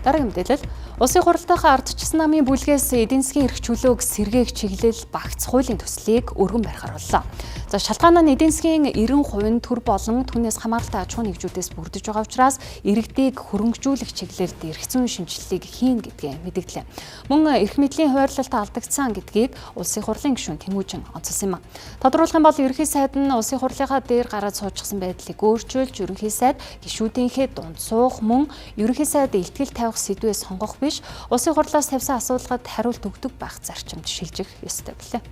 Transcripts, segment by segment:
Дараагийн мэдээлэл: Улсын хурлынхаа ардчилсан намын бүлгээс эдийн засгийн эрх чөлөөг сэргээх чиглэл багц хуулийн төслийг өргөн барихаар боллоо. За, шалтгаан нь эдийн засгийн 90% нь төр болон түүнээс хамааралтай аж ахуйн нэгжүүдээс бүрдэж байгаа учраас иргэдийг хөрөнгөжүүлэх чиглэлд эрх зүйн шинэчлэлийг хийнэ гэдгээ мэдэгдлээ. Мөн эрх мэдлийн хуваарлалт алдагдсан гэдгийг Улсын хурлын гишүүн Тэмүүжин онцолсон юм. Тодруулах юм бол ерөнхий сайд нь Улсын хурлынхаа дээр гараад суучихсан байдлыг өөрчилж, ерөнхий сайд гишүүдийнхээ дунд суух, мөн ерөнхий сайд илтгэл тавих сэдвээ сонгох биш, Улсын хурлаас тавьсан асуулгад хариулт өгдөг байх зарчимд шилжих ёстой билээ.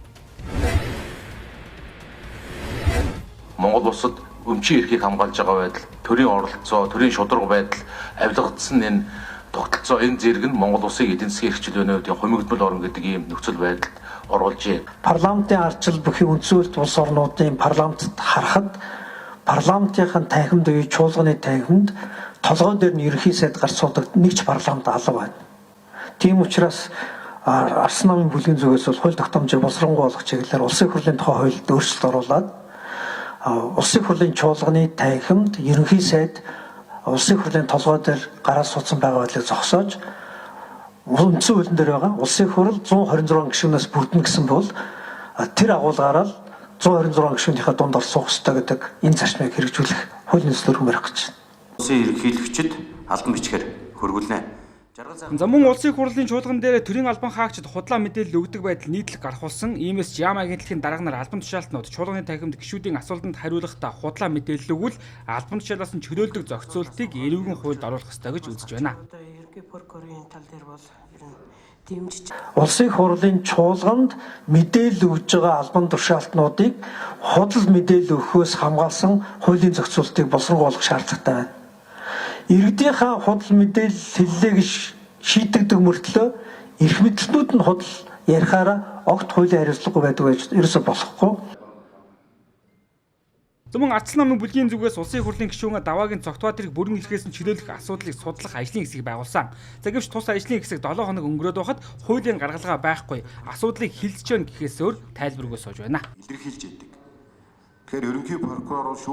Монгол улсад өмчийн эрхийг хамгаалж байгаа байдал, төрийн оролцоо, төрийн шударга байдал авилгагдсан энэ тогтолцоо, энэ зэрэг нь Монгол улсыг эдийн засгийн эрх чөлөөний хувьд хумигдмал орн гэдэг ийм нөхцөл байдалд оруулжээ. Парламентын ардчил бүхий үндсэн улс орнуудын парламентд харахад парламентын танхимд буюу чуулганы танхимд толгойн дээр нь ерөнхий сайд гарч суудаг нэг ч парламент алга байна. Тийм учраас Арсан намын бүлгийн зүгээс бол хууль тогтоомжийг боловсронгуй болгох чиглэлээр Улсын хурлын тухай хуульд өөрчлөлт оруулаад Улсын хурлын чуулганы танхимд ерөнхий сайд Улсын хурлын толгой дээр гараад суудсан байгаа байдлыг зогсоож, үндсэн хуулийн дээр байгаа Улсын хурал 126 гишүүнээс бүрдэнэ гэсэн бол тэр агуулгаараа л 126 гишүүнийхээ дунд орж суух ёстой гэдэг энэ зарчмыг хэрэгжүүлэх хуулийн төсөл өргөн барих гэж байна. Улсын ерөнхийлөгчид албан бичгээр хөргүүлнэ. За, мөн Улсын хурлын чуулган дээр төрийн албан хаагчид худлаа мэдээлэл өгдөг байдал нийтлэг гарахулсан. Иймээс Яам агентлагийн дарга нар албан тушаалтнууд чуулганы танхимд гишүүдийн асуултанд хариулахдаа худлаа мэдээлэл өгвөл албан тушаалаас нь чөлөөлдөг зохицуултыг эрүүгэн хуульд оруулах ёстой гэж үзэж байна. Ерөнхий прокурорын тал дээр бол ер нь дэмжиж Улсын хурлын чуулганд мэдээлэл өгж байгаа албан тушаалтнуудыг худал мэдээлэл өгөхөөс хамгаалсан хуулийн зохицуултыг боловсронгуй болгох шаардлагатай байна. Иргэдийнхаа худал мэдээлэл хэллээ гэж шийтгдэг мөртлөө эрх мэдэлтнүүд нь худал ярихаараа огт хуулийн хариуцлагагүй байдаг байж ерөөсө болохгүй. Мөн Ардчилсан намын бүлгийн зүгээс Улсын хурлын гишүүн Даваагийн Цогтбаатарыг бүрэн эрхээс нь чөлөөлөх асуудлыг судлах ажлын хэсгийг байгуулсан. За, гэвч тус ажлын хэсэг 7 хоног өнгөрөөд байхад хуулийн гаргалгаа байхгүй, асуудлыг хилцэж байна гэхээс өөр тайлбаргүй сууж байна. Илэрхийлж яадаг. Тэгэхээр ерөнхий прокурор шүүх